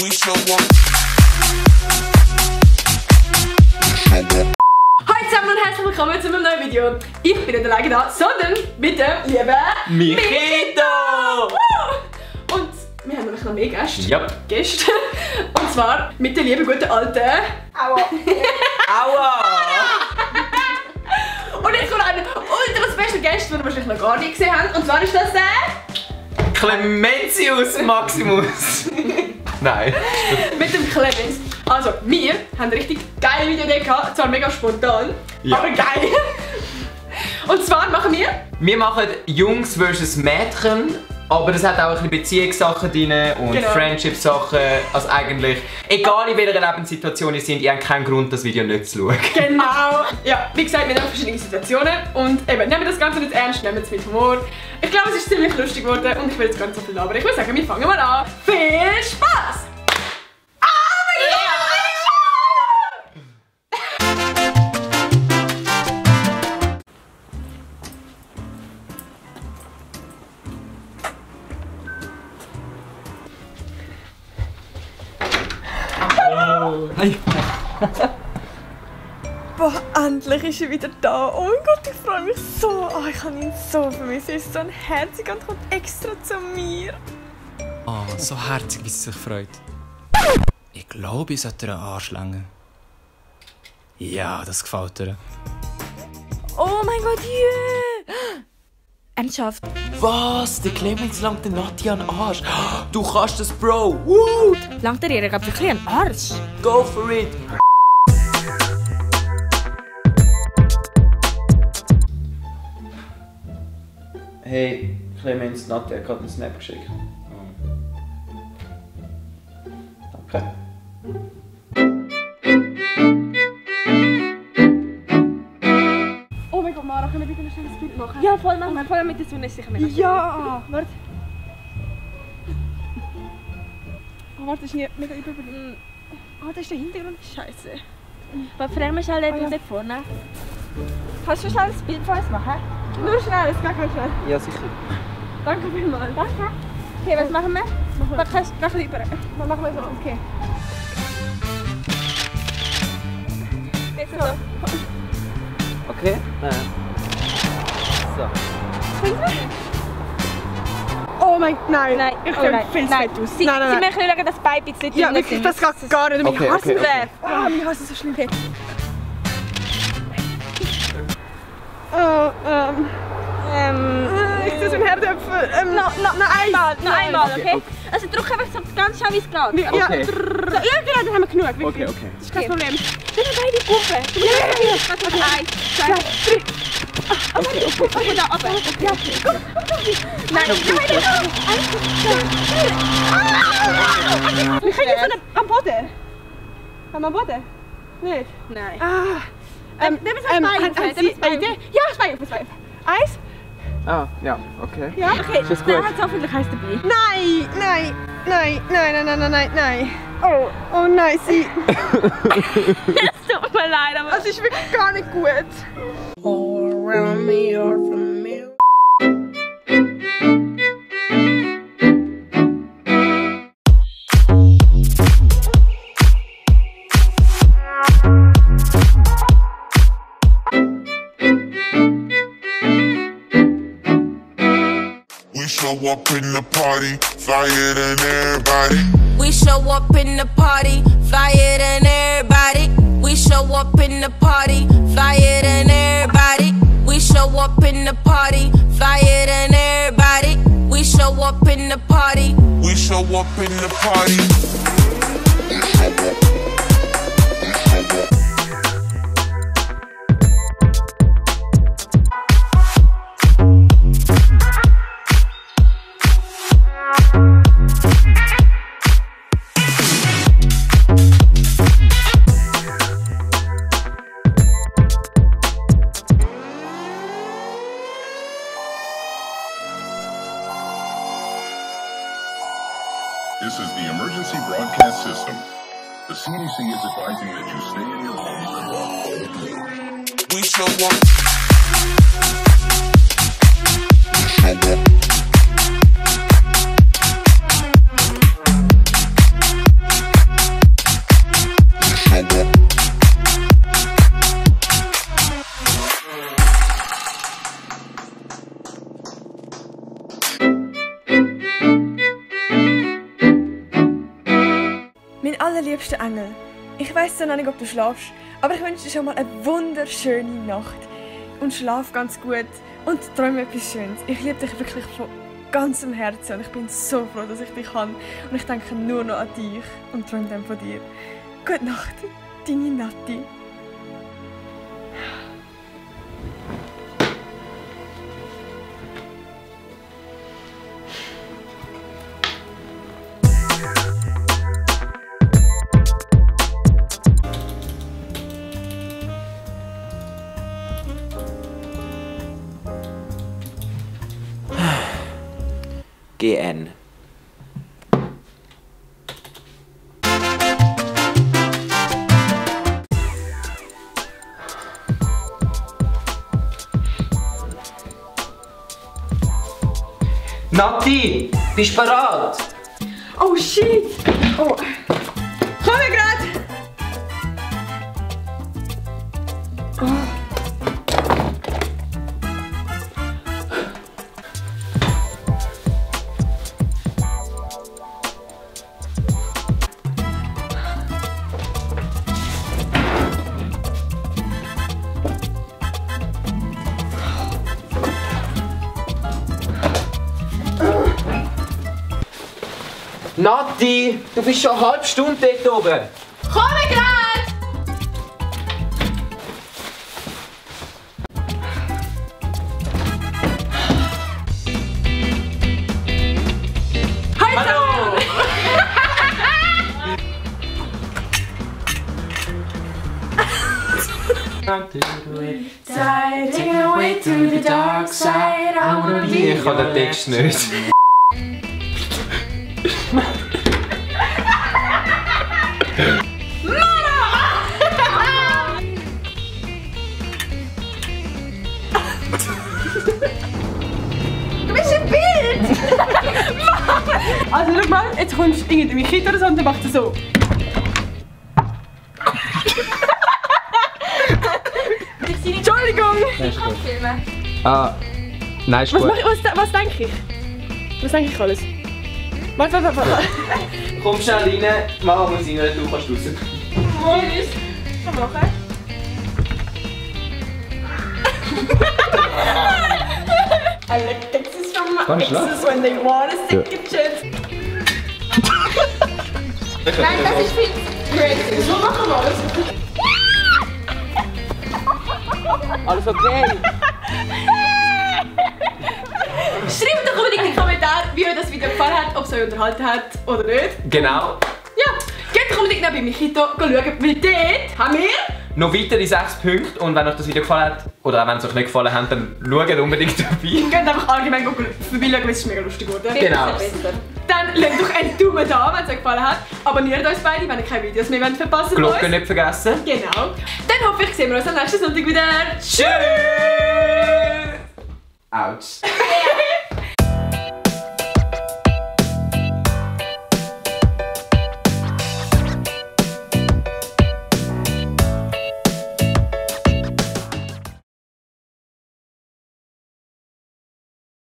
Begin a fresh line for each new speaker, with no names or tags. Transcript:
Hallo zusammen und herzlich willkommen zu einem neuen Video. Ich bin nicht alleine da, sondern mit dem lieben
Michito!
Und wir haben nämlich noch mehr Gäste.
Ja.
Gäste. Und zwar mit der lieben guten alten
Aua!
Aua!
Und jetzt kommt ein ultra special Gast, den wir wahrscheinlich noch gar nicht gesehen haben. Und zwar ist das der
Clementius Maximus! Nein.
mit dem Clemens. Also, wir haben eine richtig geile Videoidee gehabt, zwar mega spontan,
Ja.
aber geil. Und zwar machen wir...
Wir machen Jungs vs Mädchen, aber das hat auch ein bisschen Beziehungssachen drin und
Genau.
Friendship-Sachen. Also eigentlich, egal in welcher Lebenssituation ihr seid, ihr habt keinen Grund, das Video nicht zu schauen.
Genau! Ja, wie gesagt, wir haben verschiedene Situationen und eben, nehmen wir das Ganze nicht ernst, nehmen es mit Humor. Ich glaube, es ist ziemlich lustig geworden und ich will jetzt gar nicht so viel labern. Ich würde sagen, wir fangen mal an. Viel Spaß!
Boah, endlich ist er wieder da. Oh mein Gott, ich freue mich so. Oh, ich habe ihn so vermisst. Er ist so ein Herziger und kommt extra zu mir.
Oh, so herzig, wie sie sich freut. Ich glaube, ich sollte ihr anschlängen. Ja, das gefällt ihr.
Oh mein Gott, yeah. Ernsthaft?
Was? Der Clemens langt den Nati an den Arsch. Du kannst das, Bro. Woo!
Langt er ihr gerade wirklich einen Arsch?
Go for it!
Hey, Clemens, Nati hat gerade einen Snap geschickt. Danke.
Oh mein Gott, Mara, können wir bitte ein schnelles Bild machen?
Ja, voll machen wir. Voll mit der Sonne ist sicher mega schön.
Ja!
Warte.
Oh, warte, das ist hier mega überblieben. Oh, das ist der Hintergrund. Scheiße.
Was fragen wir schnell
ja.
dort vorne? Kannst du schnell ein Bild von uns machen?
Nur schnell, es geht ganz schnell.
Ja, sicher.
Danke vielmals.
Danke. Okay, was machen wir? Was kannst du noch lieber?
Dann machen wir so. Okay.
Jetzt so.
Okay. So.
Oh mein Gott, nein.
Nein,
Ich
oh
sehe
nein,
viel zu
nein.
fett aus.
Sie
Nein, nein, nein.
möchten schauen, dass Bein ein bisschen
Ja,
dünner
wirklich,
sind.
das geht gar nicht.
Okay,
Ich hasse
okay,
es.
okay.
Ah, mir hasse es so schlimm. Okay. Oh, ich sehe so einen Herdöpfel.
Noch einmal,
Okay,
okay?
okay.
Also drück einfach so ganz schnell, wie es geht.
Ja,
Okay.
so, ja, genau, dann haben wir genug. Wirklich.
Okay, okay.
Das ist kein Problem.
Nimm beide Kumpel. Du musst okay. 1, 2, 3. Okay, da oben. Ja. Nein,
Wir kriegen jetzt am Boden. Haben wir am Boden? Nicht?
Nein.
Nehmen wir es
Bein
Haben
auf,
Sie
nehmen wir
eine Idee? Ja, das Bein. Eins?
Ah, ja, okay.
Ja?
Okay,
Ist das
der
gut?
hat hoffentlich eins dabei.
Nein. Oh nein, sie.
Es tut mir leid, aber...
Das ist wirklich gar nicht gut.
We show up in the party, flyer than everybody.
We show up in the party, flyer than everybody. We show up in the party, flyer than everybody. We show up in the party, flyer than everybody. We show up in the party.
We show up in the party.
This is the emergency broadcast system. The CDC is advising that you stay in your homes and walk home.
We show up. We show up.
Mein allerliebster Engel, ich weiss noch nicht, ob du schlafst, aber ich wünsche dir schon mal eine wunderschöne Nacht. Und schlaf ganz gut und träume etwas Schönes. Ich liebe dich wirklich von ganzem Herzen und ich bin so froh, dass ich dich habe. Und ich denke nur noch an dich und träume dann von dir. Gute Nacht, deine Nati.
GN. Nati, bist du bereit?
Oh shit! Oh. Komm ich grad!
Nati, du bist schon eine halbe Stunde dort oben.
Komm ich grad!
Hallo!
Taking away to the dark side. I wanna be.
Ich kann den Text nicht.
Du bist ein Bild! Also schau mal, jetzt kommst du irgendwie Kind oder so und dann macht er so. Entschuldigung!
Ah, nein, ist gut.
Was denke ich? Was denke ich alles? Warte.
Komm schnell rein, Mama muss rein, du kannst raus.
Tschüss. Komm machen. I like Texas from my exes when they want a second chance. Nein, das ist viel crazy. So machen wir alles.
Alles okay?
Schreibt doch unbedingt in die Kommentare, wie euch das Video gefallen hat, ob es euch unterhalten hat oder nicht.
Genau.
Ja, geht doch unbedingt noch bei Michito schauen, weil dort haben wir
noch weitere 6 Punkte und wenn euch das Video gefallen hat, oder auch wenn es euch nicht gefallen hat, dann schaut unbedingt dabei.
Geht einfach allgemein vorbeischauen, weil es ist mega lustig geworden.
Genau.
Dann lasst doch einen Daumen da, wenn es euch gefallen hat. Abonniert uns beide, wenn ihr keine Videos mehr verpassen wollt.
Glocke nicht vergessen.
Genau. Dann hoffe ich, sehen wir uns am nächsten Sonntag wieder.
Tschüss! Autsch.